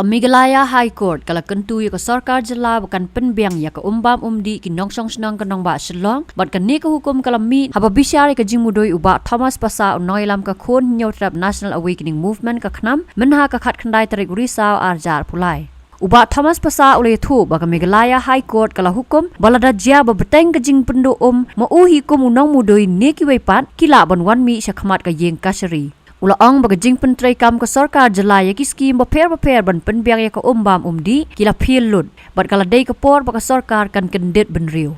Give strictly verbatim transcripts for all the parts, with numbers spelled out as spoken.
Meghalaya High Court ka la kyntu ïa ka sorkar jylla ba kan pynbiang ïa ka um bam um dih ki nongshong shnong ka nongbah Shillong, bad kane ka hukum ka la mih haba bishar ïa ka jingmudui u Bah Thomas Passah, u nongïalam ka Khun Hynñiewtrep National Awakening Movement, ka KHNAM, mynha ka khatkhyndai tarik u Risaw arhajar arphew lai. U Bah Thomas Passah u la ïathuh ba ka Meghalaya High Court ka la hukum ba lada jia ba bteng ka jingpynduh um ma u hi kum u nongmudui ne kiwei pat, ki lah ban wan mih sha khmat ka ïing kashari. U la ong ba ka jingpyntreikam ka sorkar jylla ïa ki skim bapher bapher ban pynbiang ïa ka um bam um dih ki la phial lut, bad ka la dei ka por ba ka sorkar kan kyndit bynriew.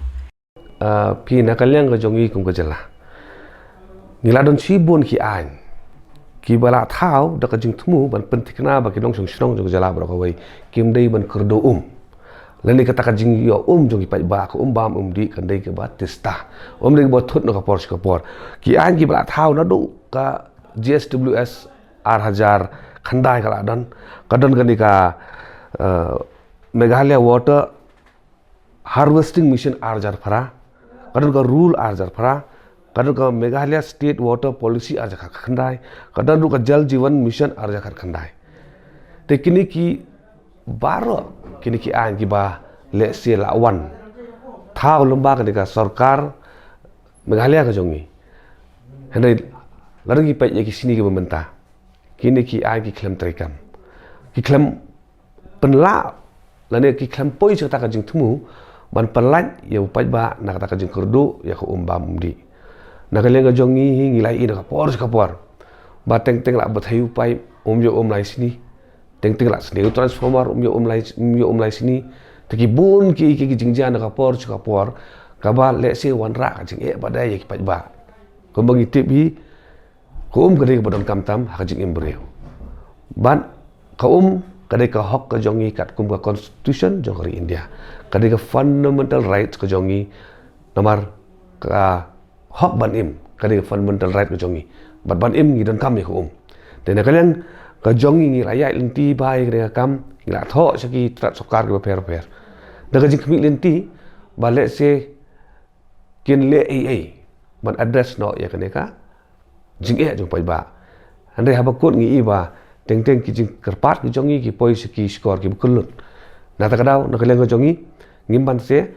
Ah, phi, na ka liang ka jong ngi kum ka jylla, ngi la don shibun ki aiñ kiba la thaw da ka jingthmu ban pynthikna ba ki nongshong shnong jong ka jylla baroh kawei kim dei ban kyrduh um. Lane kata ka jingïoh um jong ki paidbah, ka um bam um dih, kan dei kaba tista, um dei kaba thut na ka por sha ka por. Ki aiñ kiba la thaw naduh ka G S W S arhajar khyndai ka la don. Ka don kane ka, eh, Meghalaya Water Harvesting Mission arhajar phra, ka don ka Rule arhajar phra, ka don ka Meghalaya State Water Policy arhajar khatkhyndai, ka don ruh ka Jal Jeevan Mission arhajar khatkhyndai. Te kine ki baroh, kine ki aiñ kiba lehse la wan thaw lyngba kane ka sorkar Meghalaya ka jong ngi. Hynrei lada ngi peit ïa ki sngi kiba mynta, kine ki aiñ ki khlem treikam, ki khlem pynlah, lane ki khlem poi sha kata ka jingthmu ban pynlait ïa u paidbah na kata ka jingkyrduh ïa ka um bam um dih. Na ka liang ka jong ngi hi, ngi la ïohi na ka por sha ka por ba teng teng la bthei u paip, um ïoh um lai sngi. Teng teng la sniew transformer, um ïoh um lai, um ïoh um lai sngi. Te ki bun ki, ki, ki jingjia na ka por sha ka por kaba lehse wanrah ka jingeh ba dei ïa ki paidbah. Kumba ngi tip hi, ka um ka dei kaba donkam tam ha ka jingim briew. Bad ka um ka dei ka hok ka jong ngi katkum ka Constitution jong ka ri India. Ka dei ka fundamental rights ka jong ngi. Namar ka hok ban im ka dei ka fundamental right ka jong ngi. Bad ban im ngi donkam ïa ka um. Te na ka liang ka jong ngi, ngi la ïaid lynti bha ïa ka kam, ngi la thoh sha ki tnat sorkar kiba pher bapher da ka jingkhmih lynti ba lehse kin leh ei ei ban address noh ïa kane ka jingeh jong paidbah. Hynrei haba kut ngi i ba teng teng ki jingkyrpad ki jong ngi ki poi sha ki shkor kiba kyllut. Na kata ka daw, na ka liang ka jong ngi, ngim banse,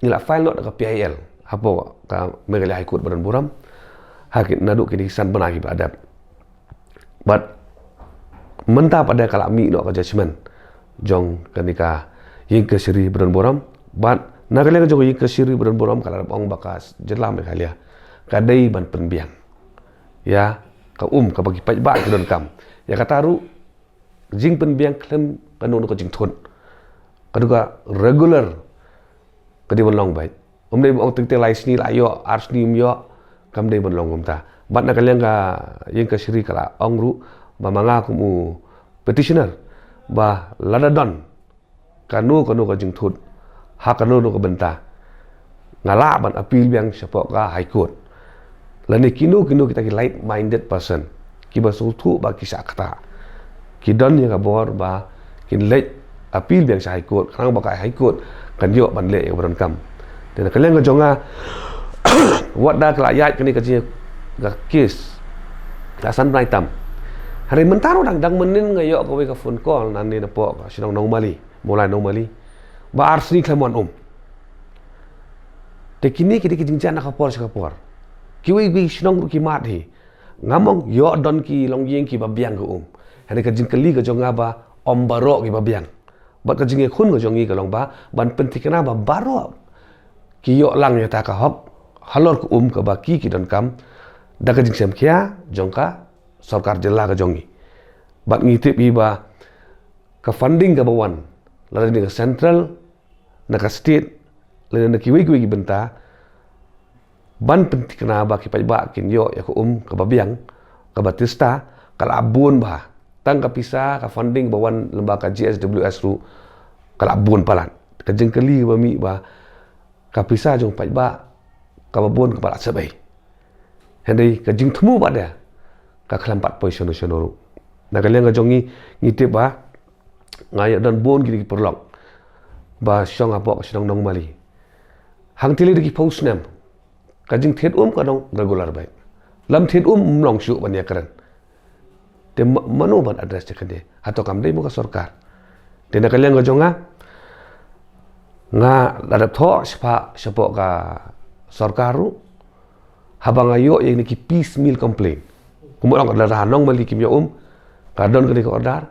ngi la file noh da ka P I L hapoh ka Meghalaya High Court ba don burom, ha ki, naduh kine ki san bnai kiba la dep. Bad mynta pat de ka la mih noh ka judgment jong kane ka ïing kashari ba don burom. Bad na ka liang jong ka ïing kashari ba don burom ka la ong ba ka jylla Meghalaya ka dei ban pynbiang ïa ka um kaba ki paidbah ki donkam. Ïa kata ruh jingpynbiang khlem kano kano ka jingthut, ka dei ka regular, ka dei ban long beit. Um dei ban ong teng teng lai sngi la ïoh, ar sngi um ïoh, kam dei ban long kumta. Bad na ka liang ka ïing kashari ka la ong ruh ba ma nga kum u petitioner, ba lada don kano kano ka jingthut ha kano kano ka bynta, nga lah ban appeal biang shapoh ka High Court. Lane kino kino kita ki like minded person kiba sngewthuh ba ki shah ktah, ki don ïa ka bor ba kin leit appeal biang sha High Court, khnang ba ka High Court kan ïoh ban leh ïa kaba donkam. Te na ka liang ka jong nga, wat da ka la ïaid kane ka jing ka case la san bnai tam. Hynrei mynta ruh dang, dang mynnin nga ïoh kawei ka phone call nangne napoh ka shnong Nongmali, Mawlai Nongmali, ba ar sngi khlem wan um. Te kine ki dei ki jingjia na ka por sha ka por. Kiwei kiwei shnong ruh ki mad hi. Ngam ong ïoh don ki longïing kiba biang ka um. Hynrei ka jingkylli ka jong nga ba ym baroh kiba biang. Bad ka jingïakhun ka jong ngi ka long ba ban pynthikna ba baroh ki ïoh lang ïa kata ka hok halor ka um kaba ki, ki donkam da ka jingshem khia jong ka sorkar jylla ka jong ngi. Bad ngi tip hi ba ka funding kaba wan, lada na ka central, na ka state, lane na kiwei kiwei ki bynta, ban pynthikna ba ki paidbah kin ïoh ïa ka um kaba biang, kaba tista, ka la bun bha. Tang ka pisa, ka funding ba wan lyngba ka G S W S ruh ka la bun palat. Ka jingkylli kaba mih ba ka pisa jong paidbah kaba bun kaba la sep ei. Hynrei ka jingthmu pat de ka khlem pat poi shano shano ruh. Na ka liang ka jong ngi, ngi tip ba nga ïoh don bun kine ki paralok ba shong hapoh ka shnong Nongmali. Hangtei lei da ki phew snem ka jingthied um ka long regular beit. Lym thied um, ym long shuh ban ïakren. Te ma-, mano ban address ïa kane? Hato kam dei mo ka sorkar? Te na ka liang ka jong nga, nga la dep thoh shapoh, shapoh ka sorkar ruh, haba nga ïoh ïa kine ki piecemeal complaint. Kumba ong, lada ha Nongmali kim ïoh um, ka don kane ka order,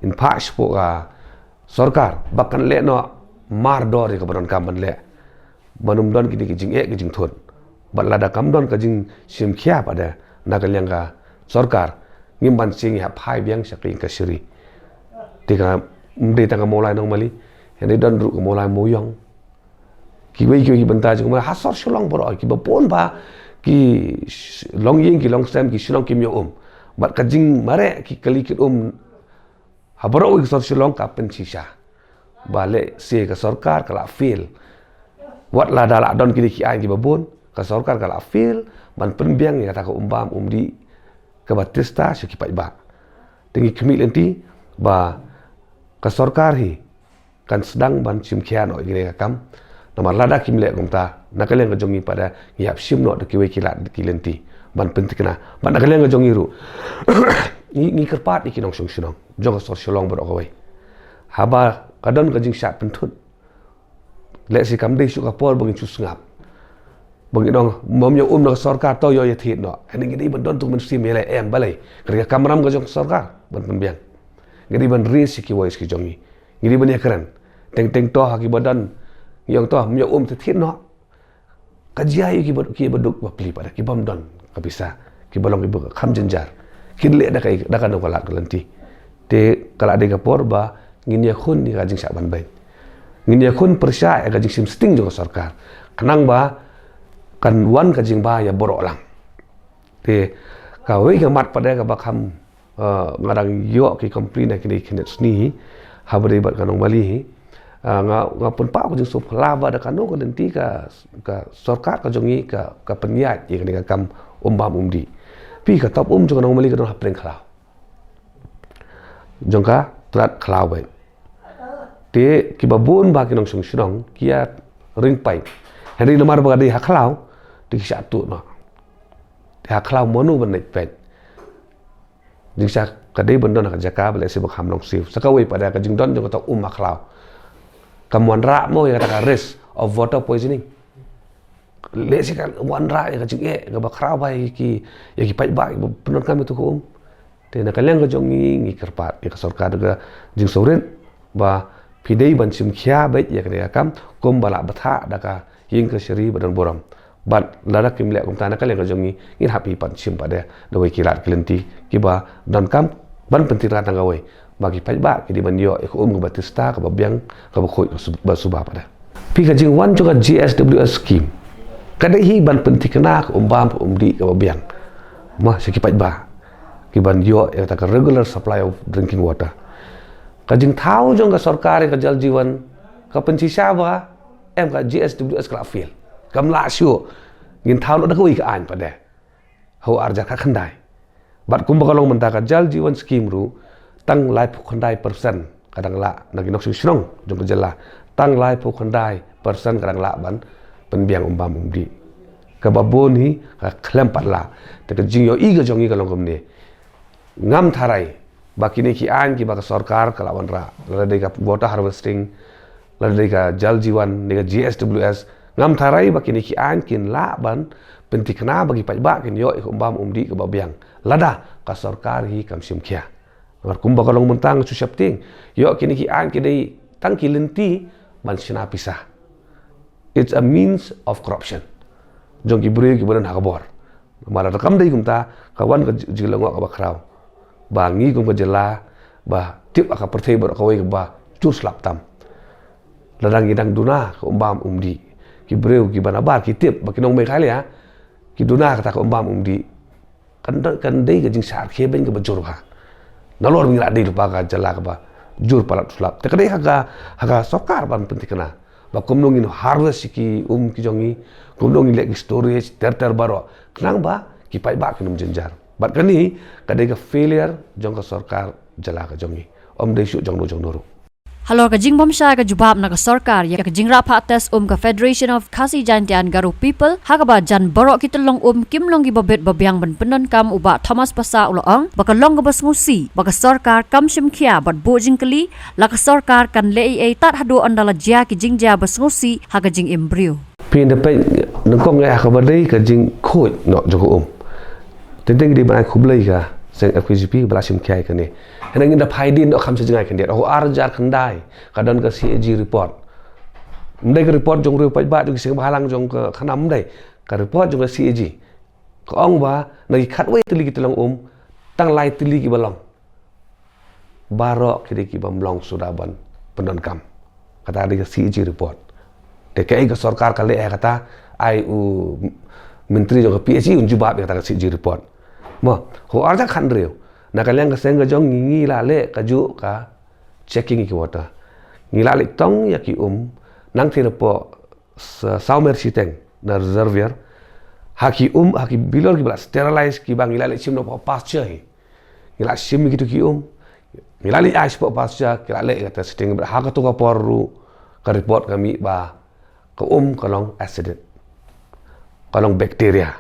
ngin phah shapoh ka sorkar, ba kan leh noh mardor ïa kaba donkam ban leh, ban ym don kine ki jingeh ki jingthut. Bad lada kam don ka jingshim khia pat de na ka liang ka sorkar, ngim ban shu ïa phai biang sha ka ïing ka shari. Te kam dei tang ka Mawlai Nongmali, hynrei don ruh ka Mawlai Mawïong. Kiwei kiwei ki bynta jong ka Mawlai, ha sor Shillong baroh, kiba bun ba ki sh-, longïing ki longsem, ki shnong kim ïoh um. Bad ka jingmareh ki kali kit um ha baroh kawei ka sor Shillong ka pynshisha ba lehse ka sorkar ka la fail. Wat lada la don kine ki aiñ kiba bun, ka sorkar ka la fail ban pynbiang ïa kata ka um bam um dih kaba tista sha ki paidbah. Te ngi khmih lynti ba ka sorkar hi kan sdang ban shim khia noh ïa kine ki kam. Namar lada kim leh kumta, na ka liang ka jong ngi pat de ngi hap shim noh da kiwei ki lad ki lynti ban pynthikna. Bad na ka liang ka jong ngi ruh, ngi, ngi kyrpad ïa ki nongshong shnong jong ka sor Shillong baroh kawei, haba ka don ka jingshah pynthut, lehse kam dei shuh ka por ba ngin shu sngap, ba ngin ong, ym ïoh um na ka sorkar, to ïoh ïa thied noh. Hynrei ngi dei ban don tu mynsiem ïa leh, em balei? Ka dei ka kamram ka jong ka sorkar ban pynbiang. Ngi dei ban raise ïa ki voice ki jong ngi. Ngi dei ban ïakren. Teng teng to ha kiba don, ngi ong to, ym ïoh um te thied noh. Ka jia ïa kiba, kiba duk bapli pat de, ki bym don ka pisa, kiba long kiba kham jynjar, kin leh da ka, da kano ka lad ka lynti. Te ka la dei ka por ba ngin ïakhun ïa ka jingshah banbeiñ. Ngin ïakhun pyrshah ïa ka jingshim sting jong ka sorkar, khnang ba kan wan ka jingbha ïa baroh lang. Te kawei ka mat pat de kaba kham, ah, nga dang ïoh ki complain ha kine ki khyndiat sngi hi, haba dei bad ka Nongmali hi. Ah, nga, nga pynpaw ka jingsngewphylla ba da kano ka lynti ka, ka sorkar ka jong ngi ka, ka pynïaid ïa kane ka kam um bam um dih. Phi, ka top um jong ka Nongmali ka don ha pdeng khlaw jong ka tnat khlaw beit. Te kiba bun ba ki nongshong shnong ki ïa ring paip. Hynrei namar ba ka dei ha khlaw, te ki shah tuh noh. Te ha khlaw mano ban leit peit? Jingshisha ka dei ban don ha ka jaka ba lehse ba kham long safe. Sa kawei pat de ka jingdon jong kata um ha khlaw, kam wanrah mo ïa kata ka risk of water poisoning? Lehse ka wanrah ïa ka jingeh kaba khraw bha ïa ki, ïa ki paidbah kiba pyndonkam ïa katu ka um. Te na ka liang ka jong ngi, ngi kyrpad ïa ka sorkar da ka jingsngewrit ba phi dei ban shim khia beit ïa kane ka kam, kumba la bthah da ka ïing ka shari ba don burom. Bad lada kim leh kumta, na ka liang ka jong ngi, ngin hap hi ban shim pat de da kawei ki lad ki lynti kiba donkam ban pynthikna tang kawei, ba ki paidbah ki dei ban ïoh ïa ka um kaba tista, kaba biang, kaba khuid, kaba sub-, ba suba pat de. Phi, ka jingwan jong ka G S W S scheme ka dei hi ban pynthikna ka um bam um dih kaba biang, mo, sha ki paidbah, ki ban ïoh ïa kata ka regular supply of drinking water. Ka jingthaw jong ka sorkar ïa ka Jal Jeevan ka pynshisha ba em, ka G S W S ka la fail, kam lah shuh. Ngin thaw noh da kawei ka aiñ pat de ha u ar hajar khatkhyndai. Bad kumba ka long mynta, ka Jal Jeevan scheme ruh, tang laiphew khyndai percent ka dang lah na ki nongshong shnong jong ka jylla, tang laiphew khyndai percent ka dang lah ban pynbiang um bam um dih. Kaba bun hi ka khlem pat lah. Te ka jingïohi ka jong ngi ka long kumne: ngam tharai ba kine ki aiñ kiba ka sorkar ka la wanrah, lada dei ka water harvesting, lada dei ka Jal Jeevan, ne ka G S W S, ngam tharai ba kine ki aiñ kin lah ban pynthikna ba ki paidbah kin ïoh ïa ka um bam um dih kaba biang lada ka sorkar hi kam shim khia. Namar kumba ka long mynta, nga shu sheptieng, ïoh kine ki aiñ ki dei tang ki lynti ban shna pisa. It's a means of corruption jong ki briew kiba don ha ka bor. Namar lada kam dei kumta, ka wan ka ji-, jinglyngngoh kaba khraw, ba ngi kum ka jylla ba tip ha ka pyrthei baroh kawei kaba jur slap tam. Lada ngi dang duna ka um bam um dih, ki briew kiba nabar ki tip ba ki nong Meghalaya ki duna kata ka um bam um dih, kan don, kan dei ka jingshah khie beiñ kaba jur bha. Nalor ba ngi la dei lypa ka jylla kaba jur palat slap. Te ka dei ha ka, ha ka sorkar ban pynthikna ba kumno ngin harvest ïa ki um ki jong ngi, kumno ngin leh ki storage ter ter baroh, khnang ba ki paidbah kin ym jynjar. Bad kane ka dei ka failure jong ka sorkar jylla ka jong ngi, ym dei shuh jong no jong no ruh. Halor ka jingbym shai ka jubab na ka sorkar ïa ka jingrah phah test um ka Federation of Khasi Jaintia and Garo People, ha kaba jan baroh ki tyllong um kim long kiba bit ba biang ban pyndonkam, u Bah Thomas Passah u la ong ba ka long kaba sngewsih ba ka sorkar kam shim khia bad buh jingkylli, la ka sorkar kan leh ei ei tad haduh ynda la jia ki jingjia ba sngewsih ha ka jingim briew. Phi da peit nyngkong ïa kaba dei ka jingkhuid noh jong ka um. Teng teng dei ban ai khublei ka seng F K J P ba la shim khia ïa kane. Hynrei ngin da phai dien noh kham sha jngai khyndiat. Ho ar hajar khyndai ka don ka C A G report. Ym dei ka report jong u paidbah, jong ki seng bhalang, jong ka khnam, ym dei. Ka report jong ka C A G ka ong ba na ki khatwei tylli ki tyllong um, tang lai tylli kiba long. Baroh ki dei kibym long suda ban pyndonkam. Kata dei ka C A G report. Te kaei ka sorkar ka leh ïa kata, ai u myntri jong ka P H E un jubab ïa kata ka C A G report. Mo, ho ar hajar khathynriew, na ka liang ka seng ka jong ngi, ngi la leh kajuh ka checking ïa ki water. Ngi la leit tong ïa ki um nangta napoh sa-, saw mer shiteng na reservoir. Ha ki um, ha ki bilor kiba la sterilize, kiba ngi la leit shim napoh pasture hi. Ngi la shim ïa kito ki um, ngi la leit ai shapoh pasture, ki la leh ïa kata shiteng, bad ha kato ka por ruh ka report ka mih ba ka um ka long acidic, ka long bacteria.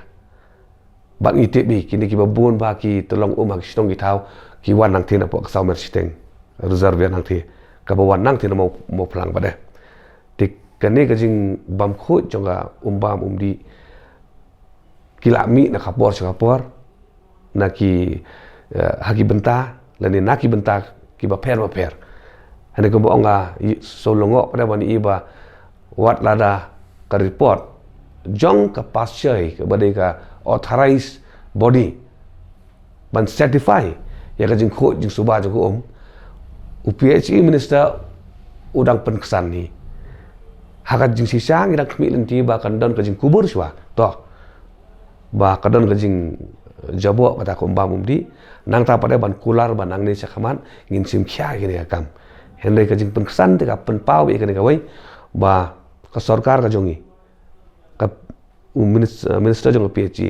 Bad ngi tip hi, kine kiba bun ba ki tyllong um ha ki shnong ki thaw, ki wan nangta napoh ka saw mer shiteng, reservoir nangta, kaba wan nangta na Maw-, Mawphlang pat de. Te kane ka jingbymkhuid jong ka um bam um dih, ki la mih na ka por sha ka por, na ki, eh, ha ki bynta lane na ki bynta kiba pher bapher. Hynrei kumba ong nga, i, shu lyngngoh pat de ban ïohi ba wat lada ka report jong ka pasture kaba dei ka authorized body ban certify ïa ka jingkhuid jingsuba jong ka um, u P H E minister u dang pynksan hi. Ha ka jingshisha ngi dang khmih lynti ba kan don ka jingkubur shuwa. To, ba ka don ka jingjaboh kata ka um bam um dih. Nangta pat de ban kular ba nangne shakhmat ngin shim khia ïa kane ka kam. Hynrei ka jingpynksan te ka pynpaw ïa kane kawei, ba ka sorkar ka jong ngi, ka, u minis-, minister jong ka P H E,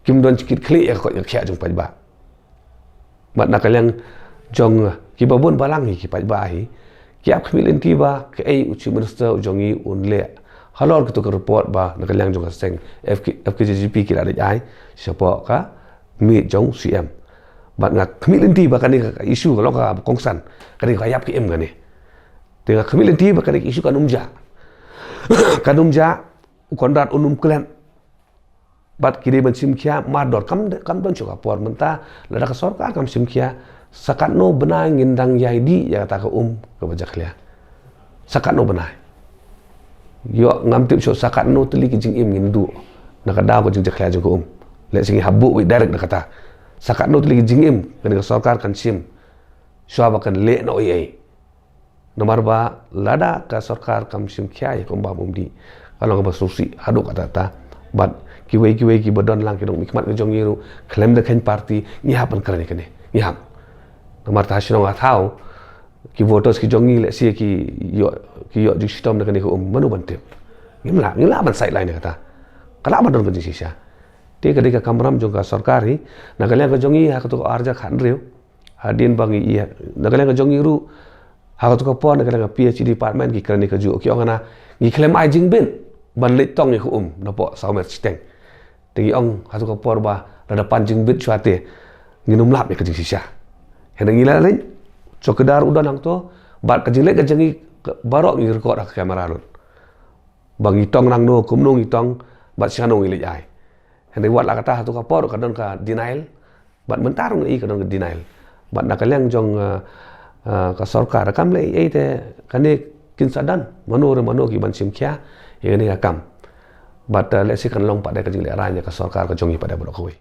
kim don jingkitkhlieh ïa ka koit ka khiah jong paidbah. Bad na ka liang jong kiba bun balang hi ki paidbah hi, ki ap khmih lynti ba kaei u Chief Minister u jong ngi un leh halor kito ki report ba na ka liang jong ka seng F K, F K J G P ki la leit ai shapoh ka miej jong C M. Bad nga khmih lynti ba kane ka issue ka long kaba kongsan, kane ka ïap ka im kane. Te nga khmih lynti ba kane ka issue kan ym jah. Kan ym jah, u Conrad un ym klet. Bad ki dei ban shim khia mardor, kam, kam don shuh ka por mynta, lada ka sorkar kam shim khia, sa katno bnai ngin dang ïai dih ïa kata ka um kaba jakhlia. Sa katno bnai. Ïoh ngam tip shuh sa katno tylli ki jingim ngin duh na ka daw ka jingjakhlia jong ka um. Lehse ngi hap buh wei direct na kata. Sa katno tylli ki jingim kane ka sorkar kan shim shuwa ba kan leh noh ei ei. Namar ba lada ka sorkar kam shim khia ïa ka um bam um dih, ka long kaba sngewsih haduh katta katta. Bad kiwei kiwei kiba don lang ki nongmihkhmat ka jong ngi ruh, khlem da kheiñ party, ngi hap ban kren ïa kane, ngi hap. Namar te ha shnong ha thaw, ki voters ki jong ngi lehse ki ïoh, ki ïoh jingshitom na kane ka um, mano ban tip? Ngim lah, ngim lah ban sideline ïa kata. Ka lah ban don ka jingshisha. Te ka dei ka kamram jong ka sorkar hi, na ka liang ka jong ngi ha kato ka ar hajar khathynriew. Hadien ba ngi ïa, na ka liang ka jong ngi ruh, ha kato ka por na ka liang ka P H E department ki kren ïa kajuh, ki ong hana, ngi khlem ai jingbit ban leit tong ïa ka um napoh saw mer shiteng. Te ngi ong ha kato ka por ba lada pan jingbit shuwa te, ngin ym lap ïa ka jingshisha. Hynrei ngi la leit, chowkidar u don hangto, bad ka jingleit ka jong ngi baroh ngi record ha ka camera lut. Ba ngi tong nangno, kumno ngi tong, bad shano ngi leit ai. Hynrei wat la katta, ha kato ka por ka don ka denial, bad mynta ruh ngi i ka don ka denial. Bad na ka liang jong, eh, eh, ka sorkar, kam leh ei ei te, kane kin sa don mano re mano ki ban shim khia ïa kane ka kam. Bad, eh, lehse kan long pat de ka jinglehrain ïa ka sorkar ka jong ngi pat de baroh kawei.